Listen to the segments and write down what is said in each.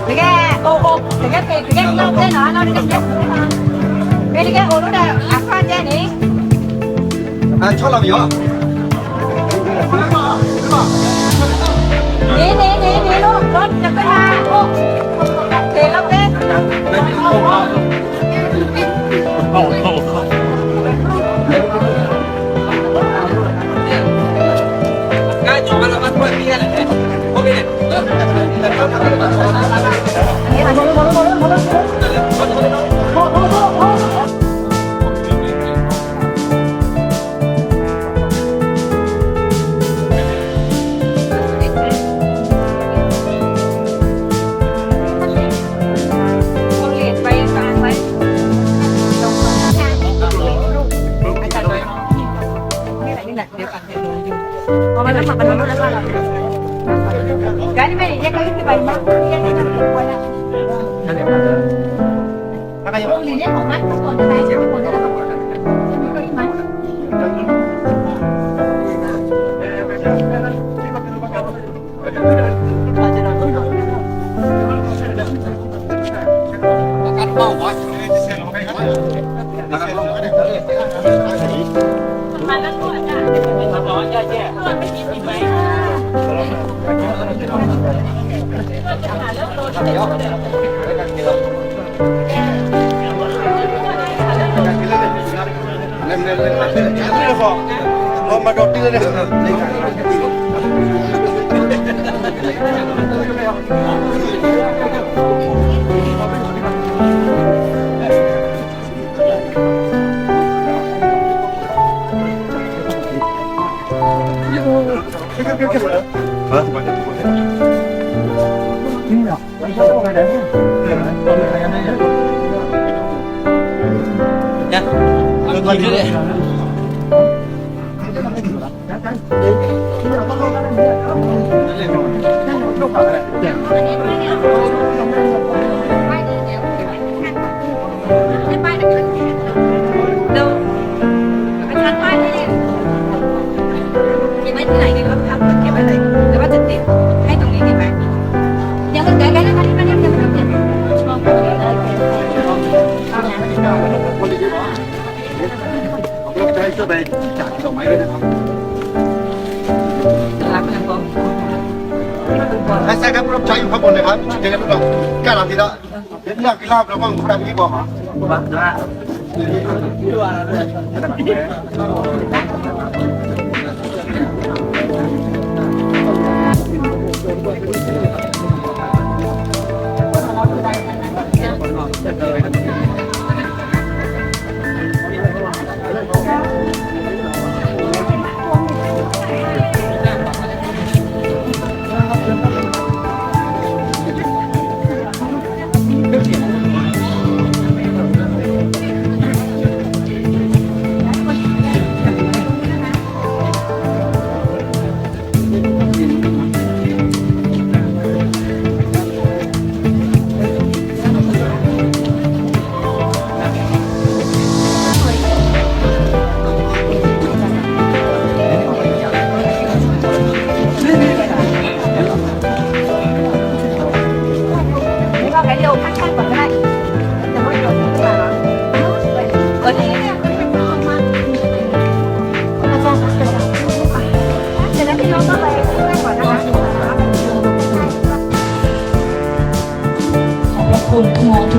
တကဲအိၣ်အိၣ် တကဲဖဲ တကဲကဲနီၤ နီၤ တကဲ မ့ၢ်တကဲအိၣ်လၢဒီး အခီၣ်ကဲန့ၣ် အဆီလီၤပယီၤ န့ၣ်န့ၣ်န့ၣ်န့ၣ် လီၤလီၤ တကဲမး အိၣ် ကဲလီၤကဲ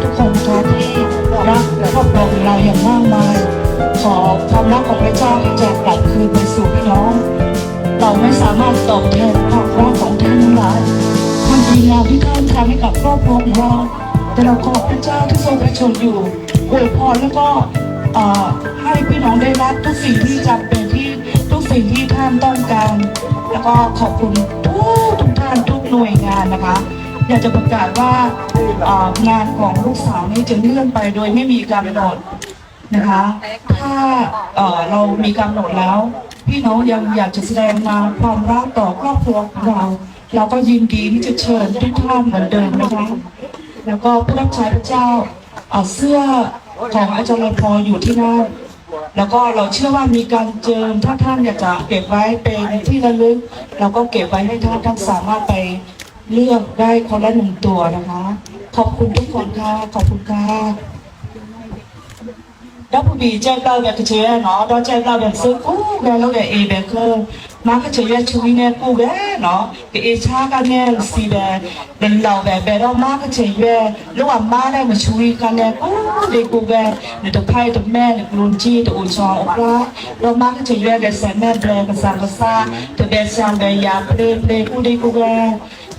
ทุกคนนะคะที่รักครอบครัวของเราอย่างมากมาย ขอความรักของพระเจ้าที่จะกลับคืนไปสู่พี่น้อง เราไม่สามารถตอบแทนความรักของท่านทั้งหลาย ความดีงามที่ท่านทำให้กับครอบครัวของเรา แต่เราขอบพระเจ้าที่ทรงพระชนม์อยู่ อวยพรแล้วก็ เอ่อ ให้พี่น้องได้รับทุกสิ่งที่จำเป็นที่ ทุกสิ่งที่ท่านต้องการ แล้วก็ขอบคุณทุกทุกท่านทุกหน่วยงานนะคะ อยากจะประกาศว่า เอ่อ งานของลูกสาวนี่จะเลื่อนไปโดยไม่มีกำหนดนะคะ ถ้า เอ่อ เรามีกำหนดแล้ว พี่น้องยังอยากจะแสดงมาความรักต่อครอบครัวของเรา เราก็ยินดีที่จะเชิญทุกท่านเหมือนเดิมนะคะ แล้วก็ผู้รับใช้พระเจ้า เอ่อ เสื้อของอาจารย์ลำพองอยู่ที่นั่น แล้วก็เราเชื่อว่ามีการเจิม ถ้าท่านอยากจะเก็บไว้เป็นที่ระลึก เราก็เก็บไว้ให้ท่าน ท่านสามารถไปเลือกได้คนละหนึ่งตัวนะคะ ขอบคุณทุกคนค่ะ ขอบคุณค่ะ ဒီပုၢ်ဝဲၢ် ကဲဘျုးဝဲကစၢ်ယွၤနီၤ, ဒီးကဲဘျုးဝဲကစၢ်ကိးဂၤလၢအဂဲၤအဘဲခဲ, မၤကစၢ်ယွၤဆူဝံနဲၣ်ကိးဂၤနီၤ, ကအ့ၣ်ဆါကနဲၣ်စံးဝဲ, နလီၤဝဲဘဲဒီးမၤကစၢ်ယွၤ, လၢအမၤလၢနဆူဝံကနဲၣ်ကိးဒံကိးဂၤ, နတဖံးတမဲာ် နကျိၣ်စ့တအိၣ်ဆီအိၣ်ပျါ, ဒီးမၤကစၢ်ယွၤကစဲးမဲာ်ဘျဲၣ် ကစၢ်ကစၢ်, တဘဲစၢ်ဘဲယၤပျ့ပျ့ကိးဒံကိးဂၤ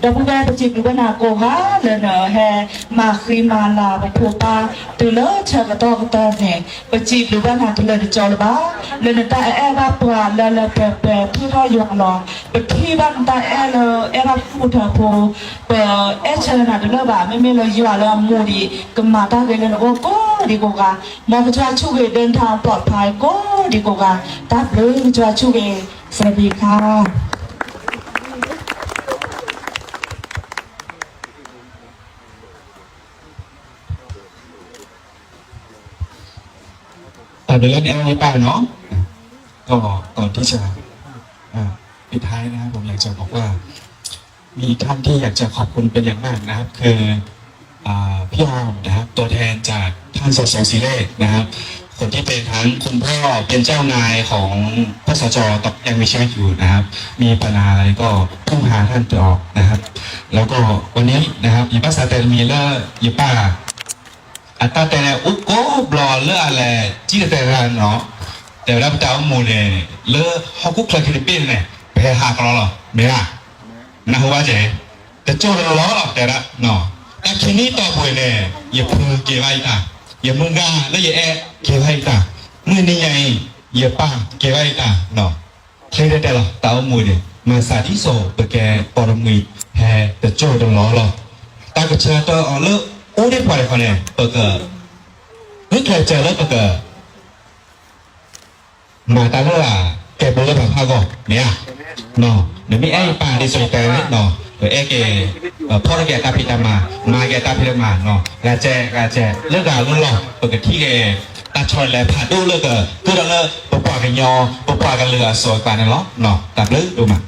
ဒီပုၢ်ဝဲၢ် ပစံးဘျုးဘၣ်နၤကိးဂၤလၢနဟဲ မၤဃံမၤလၤပဖိပၢ် တုၤလၢဆၢကတီၢ်ကတီၢ်န့ၣ်, ပစံးဘျုးဘၣ်နၤတလၢာ်တကီလၢၤဘၣ်, လၢနတၢ်အဲၣ်ဘၣ်ပှၤလၢလၢပှဲၤပှဲၤထံၣ်ထီၣ်ယွၤလီၤ. ပထံၣ်ဘၣ်နတၢ်အဲၣ်လၢအဲၣ်ဘၣ်ဖိထၢဖိ, ပအဲၣ်ဆၢနၤတလၢာ်ဘၣ်, မ့မ့ၢ်လၢယွၤလၢအမူဒံး ကမၤတၢ်ဂ့ၤလၢနဂီၢ်ကိးဒံကိးဂၤ, မ်ကစၢ်ဆိၣ်ဂ့ၤဒၢထါပျီဖး ကိးဒံကိးဂၤ, တၢ်ဘျုးကစၢ်ဆိၣ်ဂ့ၤ စဝၤဒံခါ တၢ်ဘျုးလၢနအဲၣ်ဝဲပၢ်နီၤ, ก็ก่อนที่จะ อ่า ปิดท้ายนะครับ ผมอยากจะบอกว่า มีอีกท่านที่อยากจะขอบคุณเป็นอย่างมากนะครับ คือ อ่า พี่อามนะครับ ตัวแทนจากท่าน สส ศรีเลขนะครับ คนที่เป็นทั้งคุณพ่อ เป็นเจ้านายของ พสจ ตอนยังมีชีวิตอยู่นะครับ มีปัญหาอะไรก็พึ่งพาท่านตลอดนะครับ แล้วก็วันนี้นะครับ ယဘၣ်သးတဲတမံၤလၢ ယပၢ် အတၢ်တဲန့ၣ် အိၣ်ကိးဘျီလၢအလဲၤ ကံၣ်တဲၤတဲတၢ်နီၤ, တဲဝဲဒၣ်ပတၢ်အိၣ်မူန့ၣ် လၢဟီၣ်ခိၣ်ချၢခံတဘ့ၣ်န့ၣ် ပဟဲဟးကလီလီၤ မ့ၢ်ဧါ, နၢ်ဟူဘၣ်ကဲ, တကၠိၢ်တလီၢ်လီၤ တဲဒၣ်, တၢ်ခံနံၣ်တီၢ်ပူၤန့ၣ် ယဖုက့ၤဘၣ်ယတၢ်, ယမုၢ်ဂၤလၢယအဲၣ်က့ၤဘၣ်ယတၢ်, မုၢ်နံၤညါအံၤ ယပၢ်က့ၤဘၣ်ယတၢ်နီၤ ချ့တဲတဲလီၤ တၢ်အိၣ်မူန့ၣ် မၤသးဒ်သိးပကဲပီၢ်တမှံၤ ဟဲတကၠိၢ်တလီၢ်လီၤ. တၢ်ကဆၢထၢၣ်အီၤလၢ အိၣ်ဒံးပှၤတခီန့ၣ် ပက ဂုာ်ကျဲးစၢးလၢပက မၤတၢ်လၢ ကဲဘျုးလၢပှၤဖးဂီၢ် မ့ၢ်ဧါ. နမ့ၢ်အဲၣ်ယပၢ်ဒ်သိးယတဲန့ၣ် ပအဲၣ်က့ၤ ဖီၣ်ထီၣ်က့ၤတၢ်ဖံးတၢ်မၤ မၤက့ၤတၢ်ဖံးတၢ်မၤ ဂၤစဲးဂၤစဲး လၢဂၤလၢလီၢ် ပကထံၣ်က့ၤ တၢ်ဆီတလဲဖးဒိၣ်လၢက ကဲထီၣ်လၢပပှၤကညီ ပပှၤကလုာ်အစိၤအကျါန့ၣ်လီၤ. တၢ်ဘျုးဒိၣ်မး